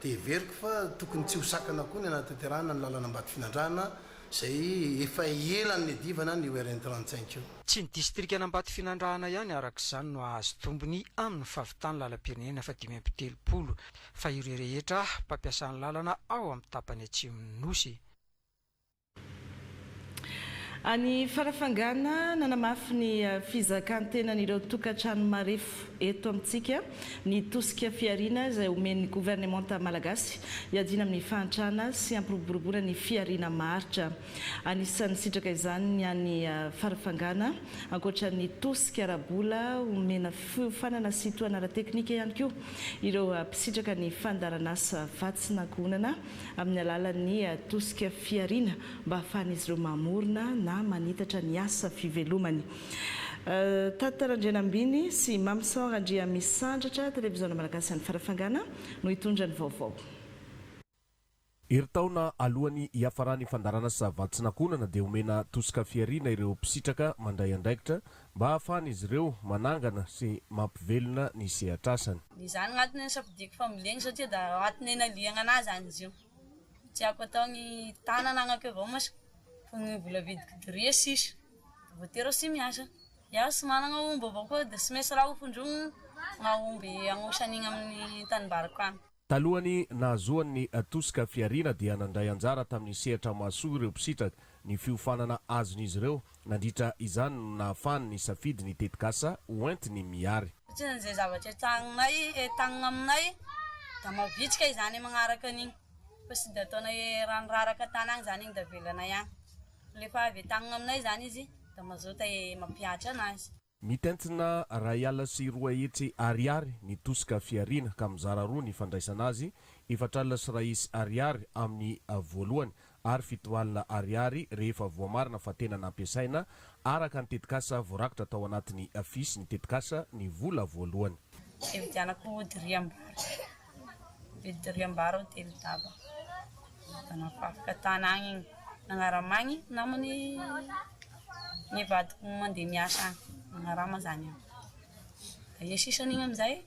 Dia heveriko fa tokony tsy ho sakana koa ny hanatanterahana ny lalana Ambatofinandrahana izay efa ela niadivana an'io RN 35 io. Tsy ny distrikan'Ambatofinandrahana ihany araka izany no hahazo tombony amin'ny fahavitan'ny lalam-pirenena faha-35 fa ireo rehetra mpampiasa ny lalana ao amin'ny tapany atsimon'ny Nosy. Any Farafangana, nanamafy ny fizakan-tenan'ireo tokantrano marefo eto amintsika ny tosika fihariana izay omen'ny governemanta malagasy hiadiana amin'ny fahantrana sy hampiroboroboana ny fihariana maharitra. Anisan'ny nisitraka izany ny any Farafangana, ankoatra ny tosika ara-bola omena fiofanana sy tohana ara-teknika ihany koa ireo mpisitraka ny fandaharanasa vatsin'ankohonana amin'ny alalan'ny tosika fihariana mba hahafahan'izy ireo mamorona na manitatra ny asa fivelomany. Tata Randrianambiny sy Mamison Randriamisandratra, Televiziona Malagasy any Farafangana no hitondra ny vaovao. Herintaona alohan'ny hiafaran'ny fandaharanasa Vatsin'Ankohonana dia omena tosika fihariana ireo mpisitraka mandray andraikitra mba hahafahan'izy ireo manangana sy mampivelona ny sehatr'asany. Izany agnatiny nisafidiako fambolena satria da agnatiny naliagna anahy zany izy io. Tiako atao ny tanana agnako avao ma fa ny vola vidiko doria sisa de voatery aho sy miasa. Iaho sy managna omby avao koa de sy maintsy raha hofondrogno gn'aomby agnosan'igny amin'ny tanimbariko agny. Talohan'ny nahazoany ny tosika fihariana dia nandray anjara tamin'ny sehatra mahasoa ireo mpisitraka ny fiofanana azon'izy ireo nandritra izany no nahafahany nisafidy ny tetikasa hoentiny mihary. Fotsiny izay zavatra entaninay entanina aminay da mavitrika izany magnaraka an'igny fa sy de ataonay rano raraka an-tany agny zany igny da avelanay agny fa lefa avy entanina aminay zany izy da mazoto mampihatra anazy. Mitentina 201 Ariary ny tosika fihariana ka mizara roa ny fandraisana azy, 104 Ariary amin'ny voalohany ary 700 Ariary rehefa voamarina fa tena nampiasaina araka ny tetikasa voarakitra tao anatin'ny afisy ny tetikasa ny vola voalohany. Hividianako diriam-bary. Mividy diriam-bary aho telo daba. Da nafafiko tany agny igny. Nagnarama agny namany ny vadiko mandeha miasa agny. Nagnarama zany aho. Da ie sisany igny amizay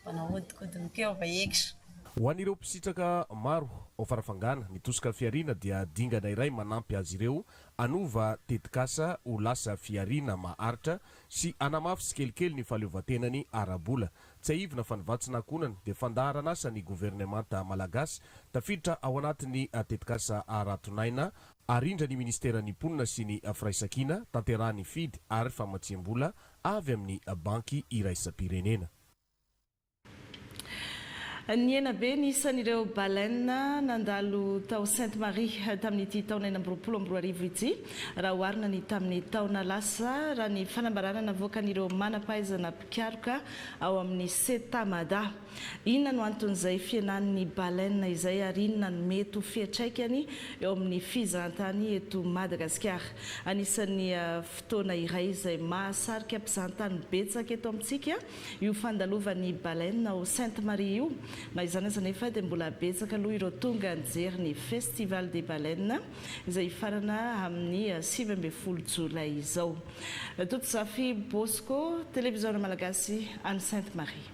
mba nahodinkodiniko eo va eky. Ho an'ireo mpisitraka maro ao Farafangana, ny tosika fihariana dia dingana iray manampy azy ireo hanova tetikasa ho lasa fihariana maharitra sy hanamafy tsikelikely ny fahaleovantenany ara-bola. Tsiahivina fa ny vatsin'ankohonana dia fandaharan'asan'ny governemanta malagasy tafiditra ao anatin'ny tetikasa Haratonaina arindra ny minisiteran'ny Mponina sy ny Firaisankina, tanterahan'ny Fidy ary famatsiam-bola avy amin'ny Banky iraisam-pirenena. Nihena be ny isan'ireo baleine nandalo tao Sainte Marie tamin'ity taona 2026 ity raha oharina ny tamin'ny taona lasa, raha ny fanambarana navoakan'ireo manam-pahaizana mpikaroka ao amin'ny Cetamada. Inona no anton'izay fihenan'ny baleine izay ary inona no mety ho fiantraikany eo amin'ny fizahantany eto Madagasikara? Anisan'ny fotoana iray izay mahasarika mpizahantany betsaka eto amintsika io fandalovan'ny baleine ao Sainte Marie io. Na izany aza anefa dia mbola betsaka aloha ireo tonga nijery ny Festival des baleines izay hifarana amin'ny 19 jolay izao. Totozafy Bosco, Televiziona Malagasy any Sainte Marie.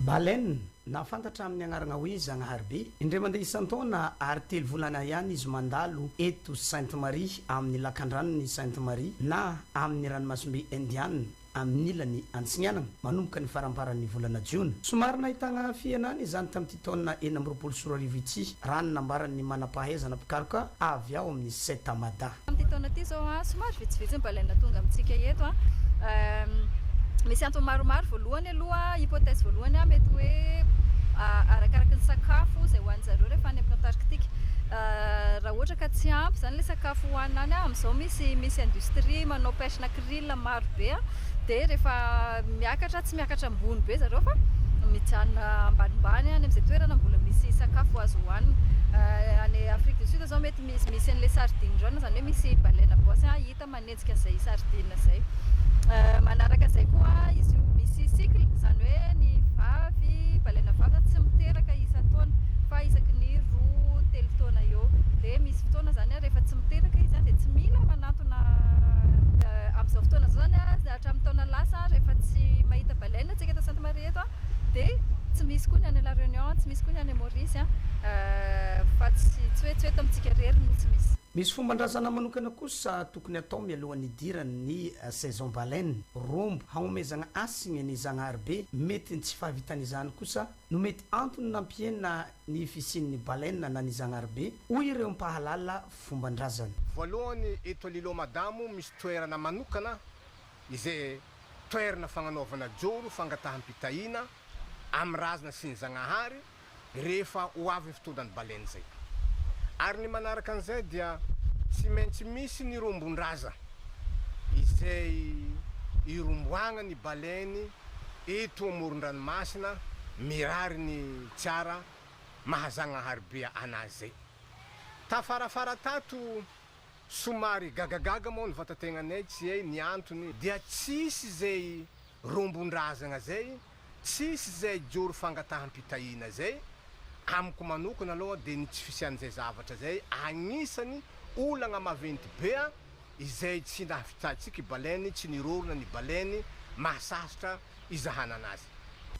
Baleine, na fantatra amin'ny agnarana hoe Zagnaharibe, indray mandeha isan-taona ary telo volana ihany izy mandalo eto Sainte Marie amin'ny lakandranon'i Sainte Marie na amin'ny ranomasimbe Indiana amin'ny ilany antsignanana manomboka ny faramparan'ny volana jiona. Somary nahitagna fihenana izany tamin'ity taona 2026 ity, raha ny nambaran'ny manam-pahaizana mpikaroka avy ao amin'ny Cetamada. Amin'ity taona ity izao, somary vitsivitsy ny baleine tonga amintsika eto. Misy antony maromaro. Voalohany aloha, hypothèse voalohany, mety hoe arakaraky ny sakafo izay hohanin-dry zareo rehefa any amin'ny Antarctique. Raha ohatra ka tsy ampy izany ilay sakafo hohanina any, amin'izao misy misy industrie manao pêche-na krill maro be dia rehefa miakatra, tsy miakatra ambony be zareo fa mijanona ambanimbany any amin'izay toerana mbola misy sakafo azo hohanina. Any Afrique du Sud izao mety misy misy an'ilay sardine jaune, izany hoe misy baleine à brosse hita manenjika an'izay sardine izay. Manaraka izay koa izy io misy cycle, izany hoe ny vavy, baleine vavy izany tsy miteraka isan-taona fa isaky ny roa, telo taona eo. Dia misy fotoana izany rehefa tsy miteraka izy dia tsy mila manantona amin'izao fotoana izao izany hatramin'ny taona lasa rehefa tsy mahita baleine isika eto Sainte Marie eto dia. Tsy misy koa ny any La Réunion, tsy misy koa ny any Maurice fa tsy tsy hoe tsy hoe eto amintsika irery no tsy misy. Misy fomban-drazana manokana kosa tokony atao mialohan'ny hidiran'ny saison baleine, rombo, hagnomezagna hasigny ny Zagnahary be, mety ny tsy fahavitana izany kosa no mety antony nampihena ny fisian'ny baleine na ny Zagnahary be, hoy ireo mpahalala fomban-drazana. Voalohany eto Lilo Madamo misy toerana manokana izay toerana fagnanaovana joro fangataham-pitahiana amin'ny razana sy ny Zagnahary rehefa ho avy ny fotoanan'ny baleine izay. Ary ny manaraka an'izay dia tsy maintsy misy ny rombon-draza izay iromboagna ny baleine eto amoron-dranomasina mirary ny tsiara maha Zagnahary be anazy zay. Tafarafara tato Somary gagagaga moa ny vatategnanay tsy hay ny antony dia tsisy zay rombondrazagna zay, tsisy zay joro fangataham-pitahiana zay, amiko manokana aloha dia ny tsy fisian'izay zavatra zay agnisany olagna maventy be izay tsy nahavitatsika i baleine, tsy nirorona ny baleine, mahasarotra izahana anazy.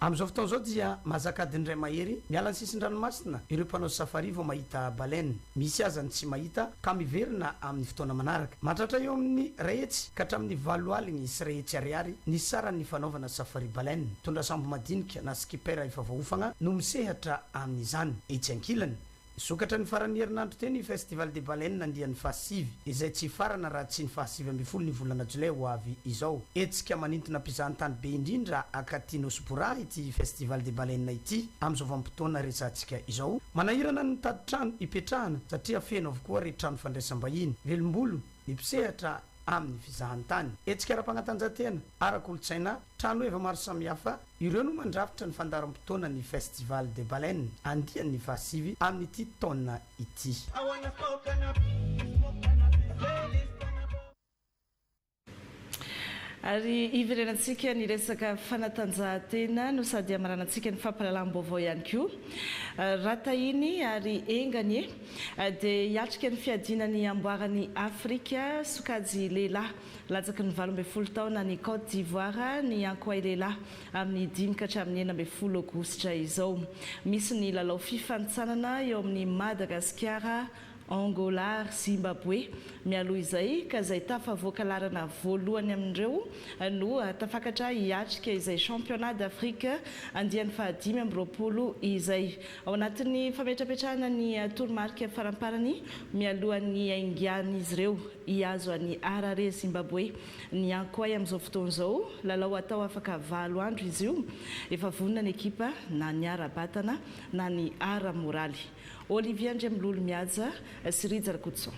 Amin'izao fotoana izao dia mahazaka adiny iray mahery miala ny sisin-dranomasina ireo mpanao safari vao mahita baleine. Misy aza ny tsy mahita ka miverina amin'ny fotoana manaraka. Mahatratra eo amin'ny 100 ka hatramin'ny 180 ariary ny saran'ny fanaovana safari baleine. Mitondra sambo madinika na skipper efa voaofagna no misehatra amin'izany. Etsy ankilany, Nisokatra ny faran'ny herinandro teo ny Festival des Baleines andiany fahasivy, izay tsy hifarana raha tsy ny faha-19 ny volana jolay ho avy izao. Hetsika manintona mpizahantany be indrindra akaty Nosy Boraha ity Festival des Baleines ity amin'izao vanim-potoana resahantsika izao. Manahirana ny mitady trano hipetrahana satria feno avokoa re trano fandraisam-bahiny. Velombolo ny mpisehatra amin'ny fizahantany. Hetsika ara-panatanjahantena, ara-kolontsaina, trano heva maro samihafa, ireo no mandrafitra ny fandaharam-potoanan'ny Festival des Baleines andiany fahasivy amin'ity taona ity. Ary hiverenantsika ny resaka fanatanjahantena no sady hamaranantsika ny fampahalalam-baovao ihany koa. Raha tahiny ary enga anie dia hiatrika ny fiadiana ny amboaran'i Afrika sokajy lehilahy latsaky ny 18 taona any Côte d'Ivoire ny Ankoay lehilahy amin'ny dimy ka hatramin'ny 16 aogositra izao. Misy ny lalao fifanintsanana eo amin'i Madagasikara, Angola ary Zimbaboe mialoha izay ka izay tafavoaka laharana voalohany amin'ireo no tafakatra hiatrika izay Championnat d'Afrique andiany faha-25 izay. Ao anatin'ny fametrapetrahana ny toromarika faramparany mialohan'ny hiaingan'izy ireo hihazo an'i Harare Zimbaboe ny Ankoay amin'izao fotoana izao. Lalao hatao afaka valo andro izy io. Efa vonona ny ekipa na ny ara-batana na ny ara-moraly. Olivier Andriamilolo Mihaja sy Rija Rakotoson.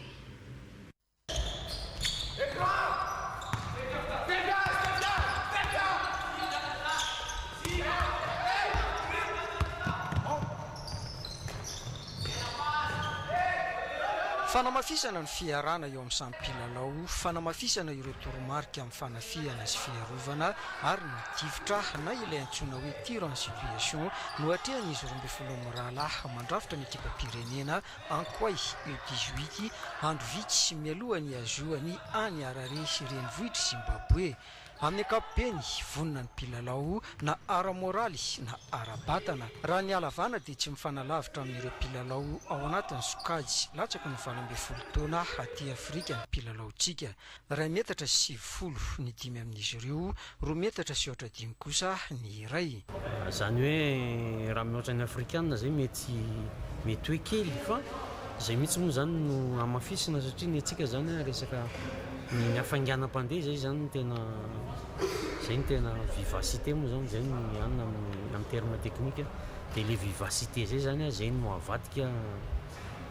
Fanamafisana ny fiarahana eo amin'ny samy mpilalao, fanamafisana ireo toromarika amin'ny fanafihana sy fiarovana ary ny tifitra na ilay antsoina hoe tir en situation no atrehan'izy 12 mirahalahy mandrafitra ny ekipam-pirenena Ankoay U 18 andro vitsy mialohan'ny hihazoany any Harare renivohitr'i Zimbaboe. Amin'ny ankapobeny, vonona ny mpilalao na ara-moraly na ara-batana. Raha ny halavana dia tsy mifanalavitra amin'ireo mpilalao ao anatin'ny sokajy latsaky ny 18 taona aty Afrika ny mpilalaontsika. Iray metatra sy 90 ny dimy amin'izy ireo, roa metatra sy aotra dimy kosa ny iray. Izany hoe raha mihoatra ny afrikana izay mety mety hoe kely fa izay mihitsy moa izany no hamafisina satria ny antsika izany resaka ny hafainganam-pandeha izay izany no tena izay no tena vivacité moa izany izay no mianina amin'ny amin'ny terme technique dia ilay vivacité izay izany izay no avadika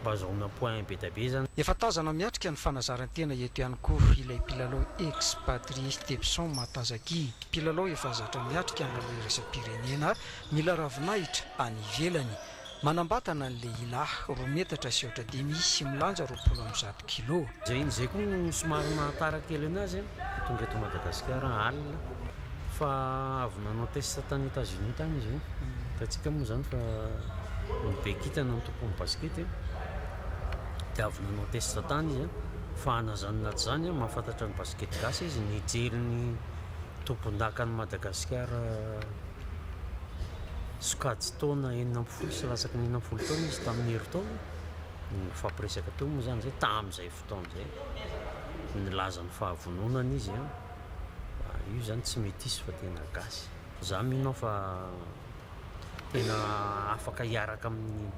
mba azahoana point be dia be izany. Efa tazana miatrika ny fanazaran-tena eto ihany koa ilay mpilalao ex-patrie Tepson Matazaki, mpilalao efa zatra miatrika ny lalao iraisam-pirenena, mila ravinahitra any ivelany. Manam-batana ny lehilahy, roa metatra sy aotra dimy, milanja 120 kilô. Izay izay koa no somary nahatara kely anazy tonga eto Madagasikara alina fa avy nanao test tany Etats-Unis tany izy io. Hitantsika moa izany fa ny be kintana no tompon'ny basket e. Dia avy nanao test tany izy fa na izany na tsy izany mahafantatra ny basket gasy izy, nijery ny tompondakan'i Madagasikara. Sokajy taona 16 sy latsaky ny 16 taona izy tamin'ny herintaona. Nifampiresaka teo moa izany izay tamin'izay fotoana izay. Nilaza ny fahavononany izy an. Io izany tsy metisy fa tena gasy. Za mino aho fa tena afaka hiaraka amin'ny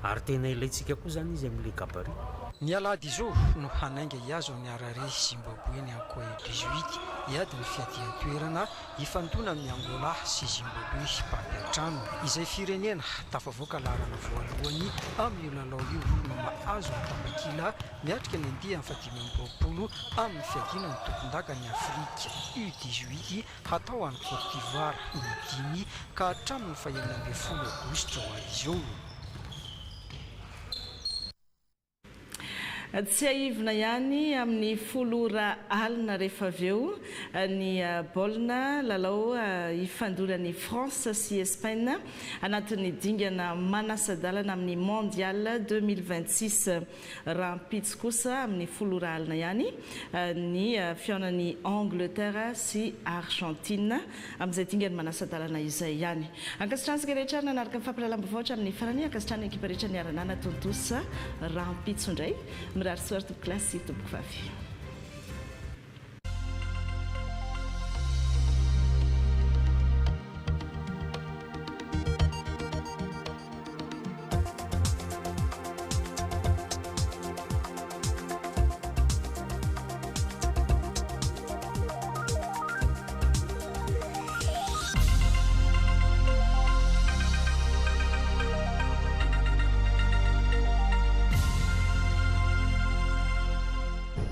ary tena ilaintsika koa izany izy amin'ilay gabarit. Ny alahady izao no hanainga hihazo an'i Harare, Zimbabwe ny Ankoay 18 hiady ny fiadian-toerana hifandona amin'i Angola sy Zimbabwe mpampiantrano. Izay firenena tafavoaka laharana voalohany amin'io lalao io no mahazo ny tapakila miatrika ny andiany faha-25 amin'ny fiadiana ny tompondakan'i Afrika U 18 hatao any Côte d'Ivoire ny dimy ka hatramin'ny fahenina ambin'ny folo aogositra ho avy izao. Tsiahivina ihany amin'ny 10 ora alina rehefa avy eo ny baolina lalao hifandonan'i France sy Espagne anatin'ny dingana manasa-dalana amin'ny Mondial 2026. Rahampitso kosa amin'ny 10 ora alina ihany ny fihaonan'i Angleterre sy Argentine amin'izay dingana manasa-dalana izay ihany. Ankasitrahantsika rehetra nanaraka ny fampahalalam-baovao hatramin'ny farany. Ankasitrahana ekipa rehetra niara-nanatontosa rahampitso indray. Mirary soa ry tompokolahy sy tompokovavy.